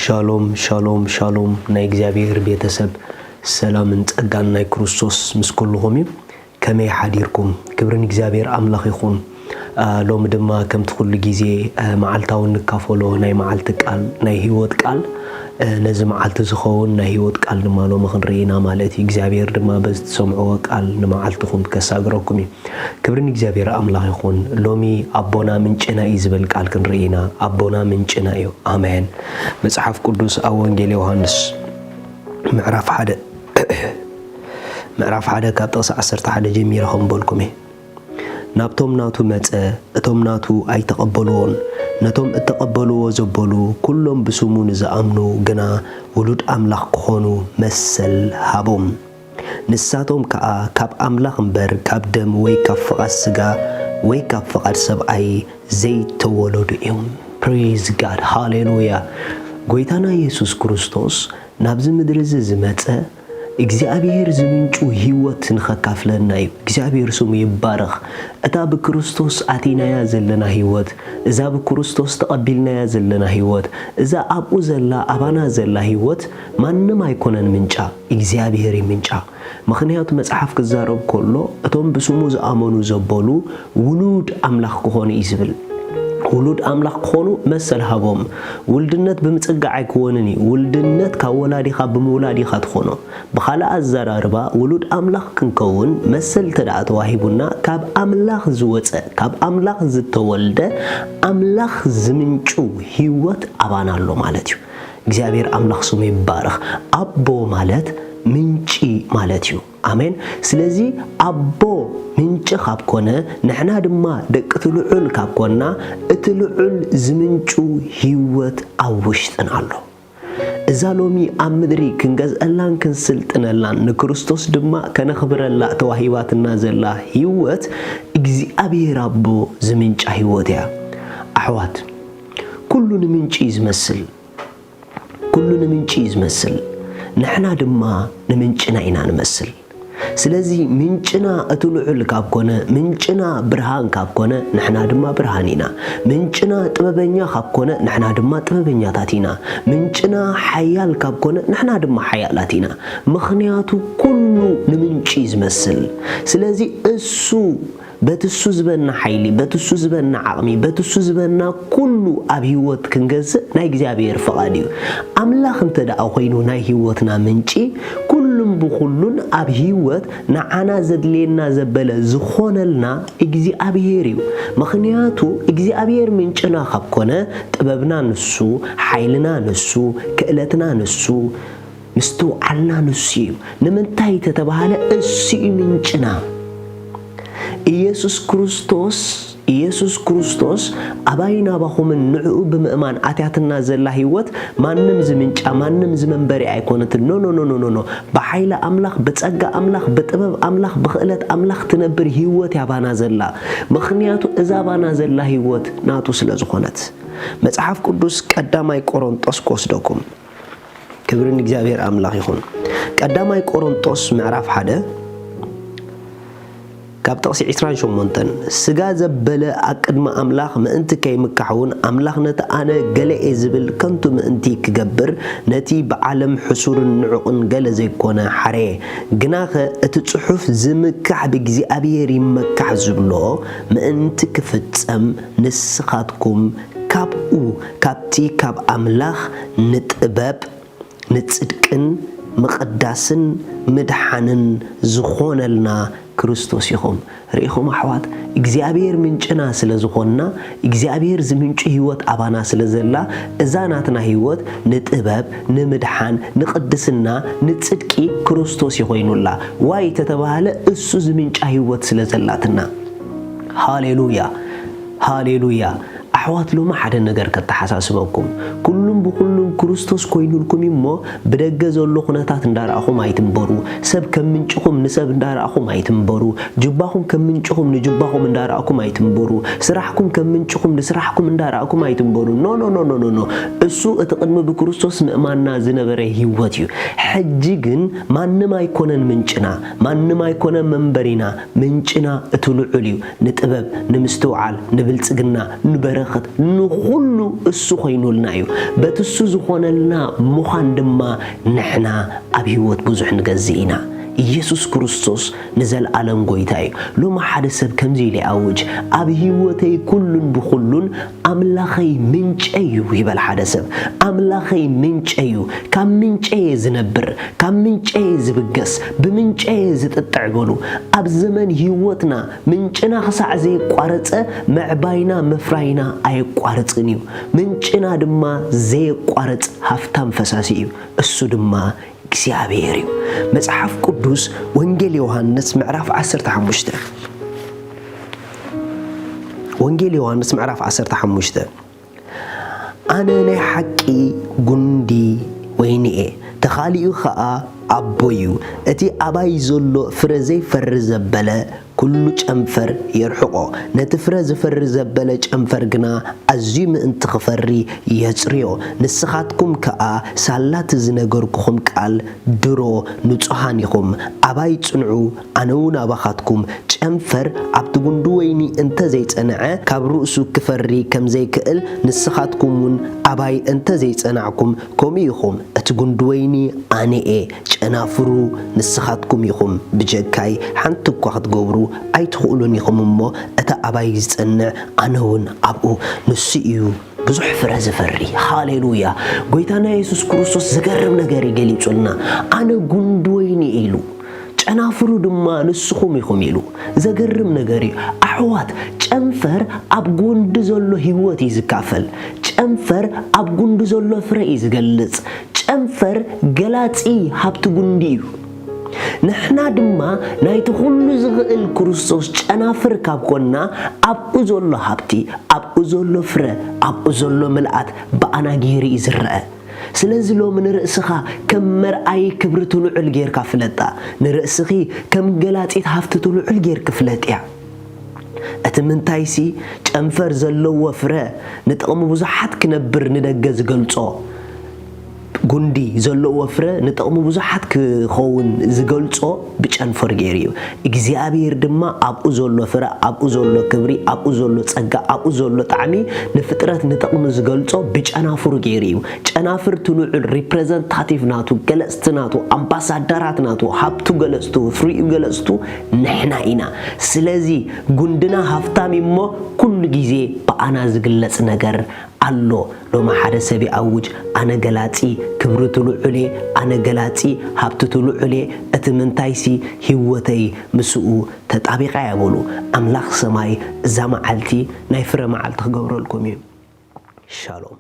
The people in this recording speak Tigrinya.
ሻሎም ሻሎም ሻሎም ናይ እግዚኣብሔር ቤተሰብ ሰላምን ጸጋን ናይ ክርስቶስ ምስ ኩልኹም እዩ። ከመይ ሓዲርኩም? ክብሪ ንእግዚኣብሔር ኣምላኽ ይኹን። ሎሚ ድማ ከምቲ ኩሉ ግዜ መዓልታዊ እንካፈሎ ናይ መዓልቲ ቃል ናይ ህይወት ቃል ነዚ መዓልቲ ዝኸውን ናይ ህይወት ቃል ድማ ሎሚ ክንርኢ ኢና ማለት እዩ። እግዚኣብሔር ድማ በዚ ትሰምዕዎ ቃል ንመዓልትኹም ከሳግረኩም እዩ። ክብሪ ንእግዚኣብሔር ኣምላኽ ይኹን። ሎሚ ኣቦና ምንጭና እዩ ዝብል ቃል ክንርኢ ኢና። ኣቦና ምንጭና እዩ። ኣሜን። መጽሓፍ ቅዱስ ኣብ ወንጌል ዮሃንስ ምዕራፍ ሓደ ምዕራፍ ሓደ ካብ ጥቕሲ ዓሰርተ ሓደ ጀሚረ ከም በልኩም እየ። ናብቶም ናቱ መጸ፣ እቶም ናቱ ኣይተቐበልዎን። ነቶም እተቐበልዎ ዘበሉ፣ ኩሎም ብስሙ ንዝኣምኑ ግና ውሉድ ኣምላኽ ክኾኑ መሰል ሃቦም። ንሳቶም ከኣ ካብ ኣምላኽ እምበር ካብ ደም ወይ ካብ ፍቓድ ስጋ ወይ ካብ ፍቓድ ሰብኣይ ዘይተወለዱ እዮም። Praise God፣ ሃሌሉያ። ጎይታና የሱስ ክርስቶስ ናብዚ ምድሪ እዚ ዝመጸ እግዚኣብሔር ዝምንጩ ህይወት ንኸካፍለና እዩ። እግዚኣብሔር ስሙ ይባረኽ። እታ ብክርስቶስ ኣቲናያ ዘለና ህይወት፣ እዛ ብክርስቶስ ተቐቢልናያ ዘለና ህይወት፣ እዛ ኣብኡ ዘላ ኣባና ዘላ ህይወት ማንም ኣይኮነን ምንጫ፣ እግዚኣብሔር እዩ ምንጫ። ምኽንያቱ መጽሓፍ ክዛረብ ከሎ እቶም ብስሙ ዝኣመኑ ዘበሉ ውሉድ ኣምላኽ ክኾኑ እዩ ዝብል። ውሉድ ኣምላኽ ክኾኑ መሰል ሃቦም። ውልድነት ብምጽጋዕ ኣይክወንን እዩ። ውልድነት ካብ ወላዲኻ ብምውላድ ኢኻ ትኾኖ። ብኻልእ ኣዘራርባ ውሉድ ኣምላኽ ክንከውን መሰል እንተ ደኣ ተዋሂቡና ካብ ኣምላኽ ዝወጸ፣ ካብ ኣምላኽ ዝተወልደ ኣምላኽ ዝምንጩ ህይወት ኣባና ኣሎ ማለት እዩ። እግዚኣብሔር ኣምላኽ ስሙ ይባረኽ። ኣቦ ማለት ምንጪ ማለት እዩ። ኣሜን። ስለዚ ኣቦ ምንጪ ካብ ኮነ ንሕና ድማ ደቂ እቲ ልዑል ካብ ኮና እቲ ልዑል ዝምንጩ ህይወት ኣብ ውሽጥና ኣሎ። እዛ ሎሚ ኣብ ምድሪ ክንገዝአላን ክንስልጥነላን ንክርስቶስ ድማ ከነኽብረላ ተዋሂባትና ዘላ ህይወት እግዚኣብሔር ኣቦ ዝምንጫ ህይወት እያ። ኣሕዋት፣ ኩሉ ንምንጪ እዩ ዝመስል። ኩሉ ንምንጪ እዩ ዝመስል፣ ንሕና ድማ ንምንጭና ኢና ንመስል። ስለዚ ምንጭና እቲ ልዑል ካብ ኮነ፣ ምንጭና ብርሃን ካብ ኮነ፣ ንሕና ድማ ብርሃን ኢና። ምንጭና ጥበበኛ ካብ ኮነ፣ ንሕና ድማ ጥበበኛታት ኢና። ምንጭና ሓያል ካብ ኮነ፣ ንሕና ድማ ሓያላት ኢና። ምኽንያቱ ኩሉ ንምንጪ እዩ ዝመስል። ስለዚ እሱ በቲ እሱ ዝበና ሓይሊ፣ በቲ እሱ ዝበና ዓቕሚ፣ በቲ እሱ ዝበና ኩሉ ኣብ ህይወት ክንገዝእ ናይ እግዚኣብሔር ፍቓድ እዩ። ኣምላኽ እንተ ደኣ ኮይኑ ናይ ህይወትና ምንጪ፣ ኩሉን ብኹሉን ኣብ ህይወት ንዓና ዘድልየና ዘበለ ዝኾነልና እግዚኣብሔር እዩ። ምኽንያቱ እግዚኣብሔር ምንጭና ካብ ኮነ፣ ጥበብና ንሱ፣ ሓይልና ንሱ፣ ክእለትና ንሱ፣ ምስትውዓልና ንሱ እዩ። ንምንታይ ተተባህለ እሱ እዩ ምንጭና። ኢየሱስ ክርስቶስ፣ ኢየሱስ ክርስቶስ ኣባይ ናባኹምን ንዕኡ ብምእማን ኣትያትና ዘላ ህይወት ማንም ዝምንጫ፣ ማንም ዝመንበሪ ኣይኮነትን። ኖ፣ ኖ፣ ኖ፣ ኖ፣ ኖ፣ ኖ። ብሓይሊ ኣምላኽ፣ ብጸጋ ኣምላኽ፣ ብጥበብ ኣምላኽ፣ ብኽእለት ኣምላኽ ትነብር ህይወት እያ ባና ዘላ። ምኽንያቱ እዛ ባና ዘላ ህይወት ናቱ ስለ ዝኾነት። መጽሓፍ ቅዱስ ቀዳማይ ቆሮንጦስ ክወስደኩም። ክብሪ ንእግዚኣብሔር ኣምላኽ ይኹን። ቀዳማይ ቆሮንጦስ ምዕራፍ ሓደ ካብ ጥቕሲ ዕስራን ሸሞንተን፣ "ስጋ ዘበለ ኣቅድሚ ኣምላኽ ምእንቲ ከይምካሕ እውን፣ ኣምላኽ ነቲ ኣነ ገለ እየ ዝብል ከንቱ ምእንቲ ክገብር፣ ነቲ ብዓለም ሕሱርን ንዑቕን ገለ ዘይኮነ ሓረየ። ግናኸ እቲ ጽሑፍ ዝምካሕ ብእግዚኣብሔር ይመካሕ ዝብሎ ምእንቲ ክፍጸም፣ ንስኻትኩም ካብኡ፣ ካብቲ ካብ ኣምላኽ ንጥበብ፣ ንጽድቅን ምቕዳስን ምድሓንን ዝኾነልና ክርስቶስ ኢኹም። ርኢኹም ኣሕዋት፣ እግዚኣብሔር ምንጭና ስለ ዝኾንና፣ እግዚኣብሔር ዝምንጩ ህይወት ኣባና ስለ ዘላ፣ እዛ ናትና ህይወት ንጥበብ፣ ንምድሓን፣ ንቕድስና፣ ንጽድቂ ክርስቶስ እዩ ኮይኑላ። ዋይ ተተባህለ፣ እሱ ዝምንጫ ህይወት ስለ ዘላትና። ሃሌሉያ፣ ሃሌሉያ። ኣሕዋት፣ ሎሚ ሓደ ነገር ከተሓሳስበኩም። ኩሉን ብኹሉን ክርስቶስ ኮይኑልኩም እዩ እሞ፣ ብደገ ዘሎ ኩነታት እንዳረኣኹም ኣይትንበሩ። ሰብ ከም ምንጭኹም ንሰብ እንዳረኣኹም ኣይትንበሩ። ጁባኹም ከም ምንጭኹም ንጁባኹም እንዳረኣኹም ኣይትንበሩ። ስራሕኩም ከም ምንጭኹም ንስራሕኩም እንዳረኣኹም ኣይትንበሩ። ኖ፣ ኖ፣ ኖ፣ ኖ፣ ኖ፣ ኖ። እሱ እቲ ቅድሚ ብክርስቶስ ምእማንና ዝነበረ ህይወት እዩ። ሕጂ ግን ማንም ኣይኮነን ምንጭና፣ ማንም ኣይኮነን መንበሪና። ምንጭና እቲ ልዑል እዩ። ንጥበብ፣ ንምስትውዓል፣ ንብልጽግና፣ ንበረኸት ንኹሉ እሱ ኮይኑልና እዩ። በቲ እሱ ዝኾነልና ምዃን ድማ ንሕና ኣብ ህይወት ብዙሕ ንገዝእ ኢና። ኢየሱስ ክርስቶስ ንዘለኣለም ጎይታ እዩ። ሎሚ ሓደ ሰብ ከምዚ ኢሉ ይኣውጅ፣ "ኣብ ህይወተይ ኩሉን ብኹሉን ኣምላኸይ ምንጨይ እዩ" ይበል ሓደ ሰብ። "ኣምላኸይ ምንጨይ እዩ፣ ካብ ምንጨይ እየ ዝነብር፣ ካብ ምንጨይ እየ ዝብገስ፣ ብምንጨይ እየ ዝጥጥዕ" በሉ። ኣብ ዘመን ህይወትና ምንጭና ክሳዕ ዘየቋረጸ፣ ምዕባይና ምፍራይና ኣየቋርጽን እዩ። ምንጭና ድማ ዘየቋርጽ ሃፍታም ፈሳሲ እዩ። እሱ ድማ እግዚኣብሔር እዩ። መጽሓፍ ቅዱስ ወንጌል ዮሃንስ ምዕራፍ ዓሰርተ ሓሙሽተ፣ ወንጌል ዮሃንስ ምዕራፍ ዓሰርተ ሓሙሽተ፣ "ኣነ ናይ ሓቂ ጉንዲ ወይኒ እየ፣ ተኻሊኡ ኸኣ ኣቦይ እዩ። እቲ ኣባይ ዘሎ ፍረ ዘይፈሪ ዘበለ ኩሉ ጨንፈር የርሕቖ፣ ነቲ ፍረ ዝፈሪ ዘበለ ጨንፈር ግና ኣዝዩ ምእንቲ ክፈሪ የጽርዮ። ንስኻትኩም ከኣ ሳላ እቲ ዝነገርኩኹም ቃል ድሮ ንጹሃን ኢኹም። ኣባይ ጽንዑ፣ ኣነ እውን ኣባኻትኩም። ጨንፈር ኣብቲ ጉንዲ ወይኒ እንተ ዘይጸንዐ፣ ካብ ርእሱ ክፈሪ ከም ዘይክእል፣ ንስኻትኩም እውን ኣባይ እንተ ዘይጸናዕኩም፣ ከምኡ ኢኹም። እቲ ጉንዲ ወይኒ ኣነ እየ፣ ጨናፍሩ ንስኻትኩም ኢኹም። ብጀካይ ሓንቲ እኳ ክትገብሩ ኣይትኽእሉን ኢኹም እሞ፣ እቲ ኣባይ ዝጸንዕ ኣነ እውን ኣብኡ፣ ንሱ እዩ ብዙሕ ፍረ ዝፈሪ።" ሃሌሉያ! ጎይታና የሱስ ክርስቶስ ዝገርም ነገር እዩ ገሊጹልና። "ኣነ ጉንዲ ወይኒ" ኢሉ፣ "ጨናፍሩ ድማ ንስኹም ኢኹም" ኢሉ። ዘገርም ነገር እዩ። ኣሕዋት፣ ጨንፈር ኣብ ጉንዲ ዘሎ ህይወት እዩ ዝካፈል። ጨንፈር ኣብ ጉንዲ ዘሎ ፍረ እዩ ዝገልጽ። ጨንፈር ገላጺ ሃብቲ ጉንዲ እዩ። ንሕና ድማ ናይቲ ኩሉ ዝኽእል ክርስቶስ ጨናፍር ካብ ኮንና፣ ኣብኡ ዘሎ ሃብቲ፣ ኣብኡ ዘሎ ፍረ፣ ኣብኡ ዘሎ ምልኣት ብኣና ገይሩ እዩ ዝረአ። ስለዚ ሎሚ ንርእስኻ ከም መርኣዪ ክብሪ ትልዑል ጌርካ ፍለጣ። ንርእስኺ ከም ገላጺት ሃብቲ ትልዑል ጌርኪ ፍለጥያ። እቲ ምንታይሲ፣ ጨንፈር ዘለዎ ፍረ ንጥቕሚ ብዙሓት ክነብር ንደገ ዝገልጾ፣ ጉንዲ ዘለዎ ፍረ ንጥቕሚ ብዙሓት ክኸውን ዝገልጾ ብጨንፈር ገይሩ እዩ። እግዚኣብሔር ድማ ኣብኡ ዘሎ ፍረ፣ ኣብኡ ዘሎ ክብሪ፣ ኣብኡ ዘሎ ጸጋ፣ ኣብኡ ዘሎ ጣዕሚ ንፍጥረት ንጥቕሚ ዝገልጾ ብጨናፍሩ ገይሩ እዩ። ጨናፍር እቲ ልዑል ሪፕሬዘንታቲቭ ናቱ፣ ገለጽቲ ናቱ፣ ኣምባሳደራት ናቱ፣ ሃብቱ ገለጽቱ፣ ፍሪኡ ገለጽቱ ንሕና ኢና። ስለዚ ጉንድና ሃፍታም እዩ እሞ ኩሉ ግዜ ብኣና ዝግለጽ ነገር ኣሎ። ሎሚ ሓደ ሰብ ይኣውጅ፣ "ኣነ ገላጺ፣ ክብሪ እቲ ልዑል እየ፣ ኣነ ገላጺ፣ ሃብቲ እቲ ልዑል እየ፣ እቲ ምንታይሲ ህይወተይ ምስኡ ተጣቢቓ እያ" በሉ። ኣምላኽ ሰማይ እዛ መዓልቲ ናይ ፍረ መዓልቲ ክገብረልኩም እዩ። ሻሎም።